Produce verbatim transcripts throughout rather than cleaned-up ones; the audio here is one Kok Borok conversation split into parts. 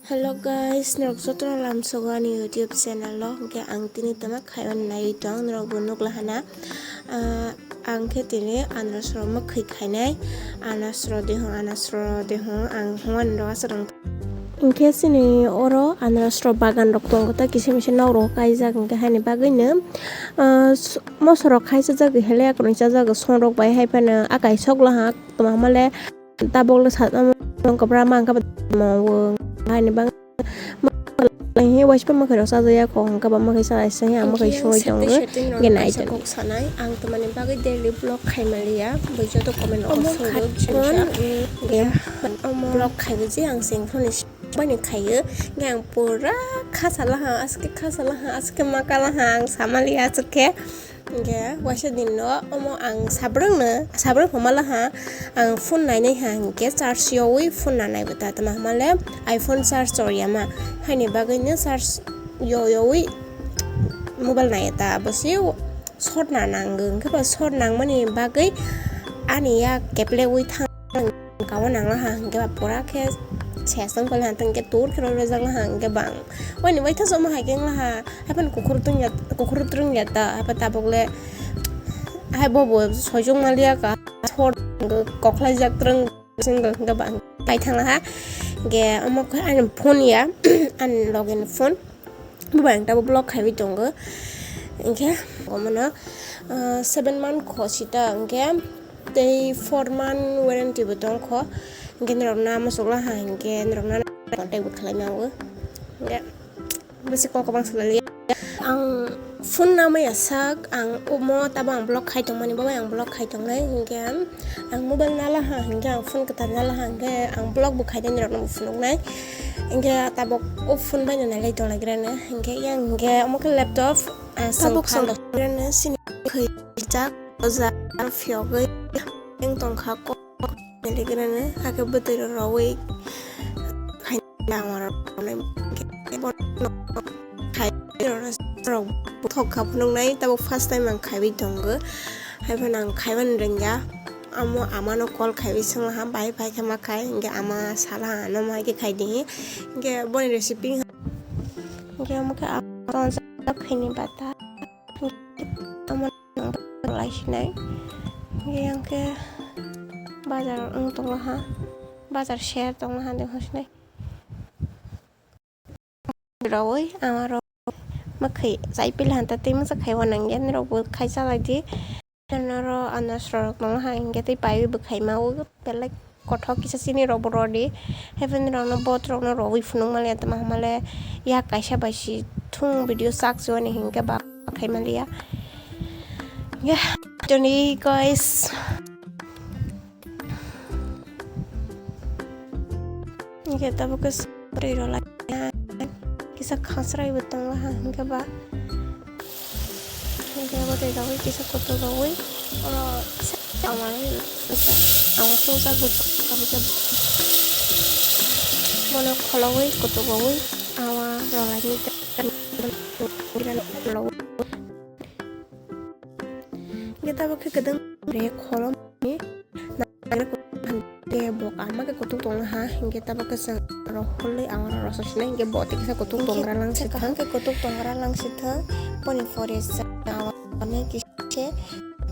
Hello guys, norok jotono lamsogo ani YouTube channel o. Hwnkhe ang tini tama khaiwi naiwi tong, norok bo nukla hana. Ah, ang khe tini anarasrok mwkhwi khainai. Anarasrok de hwn, anarasrok de hwn, ang hwnwi norok aswk rwng. Hwnkhe chini oro anarasrok bagan rok tongo, ta kisa misa nok rok kaijak, hwnkhe haini bagwino, ah, s-, moso rok khai chajak, hele akwrwng chajak, song rok bai hai phano akai sok laha, tongma le. Tabuk le sa-, tongkha bwrama wngkha bo haini bagwi waisa mwkhwirok chajak ya kho, hwnkhe ba mwkhwi chalaisa ang mwkhwi songwi tongo. Hwnkhe naitani kok sanai, ang tamani bagwi daily vlog khaimaliya, bai joto comment rok songwi. Vlog khaiwi je ang sengphoni bani khaiyo, hwnkhe ang pura khasalaha, aske khasalaha, aske makalaha, ang samaliya aswk khe. Hwnkhe waisa dinno omo ang sabrwngno, sabrwng phamalaha, ang phone nainaiha hwnkhe charge yowi phone nanai bwta, tamo hamale iPhone charge chorya ma, haini bagwino charge yo yowi mobile naiya ta, bosi short na nango, hwnkhe ba short nangmani bagwi ani yak keplewi thang. Kawa nang laha hwnkhe ba pura khe ses wng khe laha, hwnkhe tur khe rw rwjak laha hwnkhe bang. Waini waitha se omo hai khe wng laha, haiphano kukhur twngya, kukhur twrwngya ta, haiphano tabuk le hai bo bo soichung maliya ka, thor kokhlaijak twrwng hwnkhe bang. Paithang laha hwnkhe omo khe ani phone ya, ani logi ni phone. Bubai ang tabuk vlog khaiwi tongo. Hwnkhe omono, ah, seven month khosita hwnkhe tei four month warranty bo tongkho. Hwnkhe norok na muchuk laha hwnkhe norok na contact bo khlai nango. Hwnkhe bwswk kok kwbang salai liya. Ang phone namaya sak, ang omo tabuk ang vlog khai tongmani bo bai ang vlog khai tongnai hwnkhe. Ang mobile nalaha hwnkhe, ang phone kwtal nalaha hwnkhe, ang vlog bo khainai norokno bo phunuknai. Hwnkhe tabuk o phone baino nailai tonglagrano. Hwnkhe yang hwnkhe omo khe laptop, ah, tabuk song phano. Sini khwijak, oja, phiyogwi, yang tongkha kok nailagrano, hakhe bwtwi rok rowwi khainai langma rok rok khai rok thok kha phunuknai, tabuk first time ang khaiwi tongo. Haiphano ang khaimani rwngya. Amo amano call khaiwi swnglaha, bai pai khe ma khai, hwnkhe ama sala ano ma hai khe khai di, hwnkhe boni recipe hwnkhe omo khe tongjak khini bata, amo lai sinai, hwnkhe yang khe bazar wng tonglaha, bazar share tonglaha de hwnsinai. Rowoi ama rok mwkhwi chai pila hanta tei mwsa khaiwi nangya, nirok bo khai chalai di. Noro anas rok tong ha hingke tei paiwi bo khaima o belai kothok kisa chini rok bo rw di. Haiboni rok no bot rok no rowoi phunuk maliya tamo hamale yak kaisa bai si thung video sak si oni hingke ba khai maliya. Ya, toni guys. Hingke tabuk ke Twi rw lai kisa khasrai bo tong laha hingke ba hingke bo twi rogwi kisa kutuk rogwi oro awa awa sujak bo tong hingke bono khologwi kutuk rogwi awa rw lai hingke tabuk khe kwdwng re kholomni. Hingke bo kaham khe kutung tongna ha, hingke tabuk khe chwng aro hului ang oro rw sinai, hingke bo tei kisa kutung tongra lang se thang. Kaham khe kutung tongra lang se thang, boni pore chwng awa kise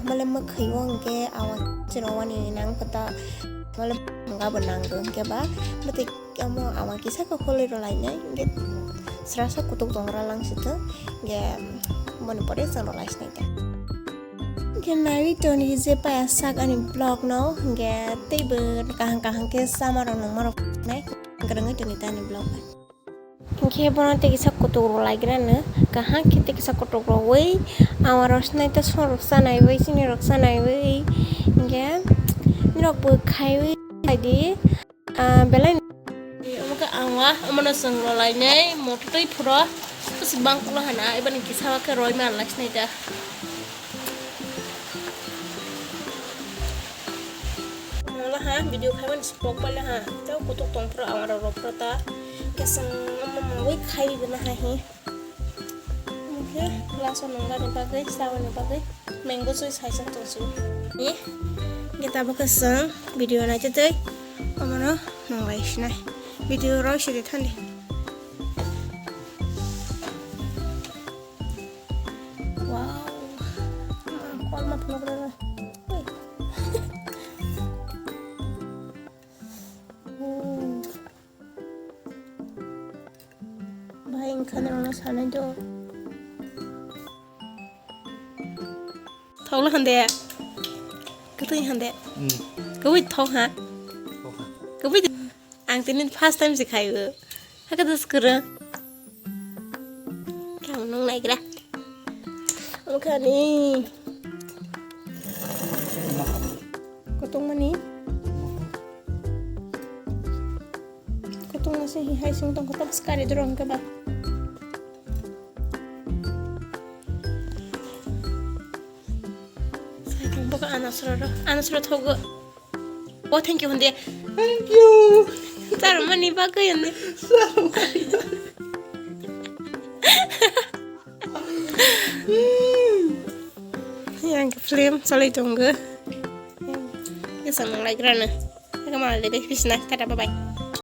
male mwkhwi o hingke awa chwng wani nang khe ta male hwnga bo nang do hingke ba bwtwi. Omo awa kisa khe hului rw lainai, hingke srasa kutuk tongra lang si thung, hingke boni pore chwng rw lai sinai ta. Hingke naiwi toni je paya sak ani vlog no, hingke teibo kaham kaham khe sama rok nungma rok nai, hingke rwngwi toni ta ani vlog bai. Hingke bono tei kisa kutuk rw lai gra no, kaham khe tei kisa kutuk rwui, awa rw sinai ta song rok chanaiwi, chini rok chanaiwi, hingke norok bo khaiwi lai di. Ah, belai omo khe ang wa, omo no chwng rw lainai, moto twi phuro, bwswk bang kulo hana, eboni kisa o khe roi man lai sinai ta. Omo la ha, video khaimani spok pai la ha, tei kutuk tong phuro, ang oro rw phuro ta, khe chwng omo mangwi khai rw na ha hi. Hingke glass o nungnani bagwi, chaui ni bagwi mango juice hai se tongsi. Ni hingke tabuk khe chwng video naitwi twi omono nunglai sinai. Video rw sidi thani. Nokra ra. Oi. Oh. Bahai wngkha norokno sanai do. Thokla hande. Kwtwi hande. Hmm. Kwbui thok ha. Thok ha. Kwbui. Ang tini first time se khaio. Hakhe dos kwrwng. Khe ang nung naigra. Omo khe ani kotongmani. Kotongma se hai sing tong khe tok skari dorong khe ba. Sai tong bokha anasro ro. Anasro thogo. Oh, thank you, Hunde. Thank you. Sir, mani bagwi, Hunde. Sir, mani. Yang film salai tongo. Yang, ya sama lagi rana. Aku malah lebih bisna. Tada, bye bye.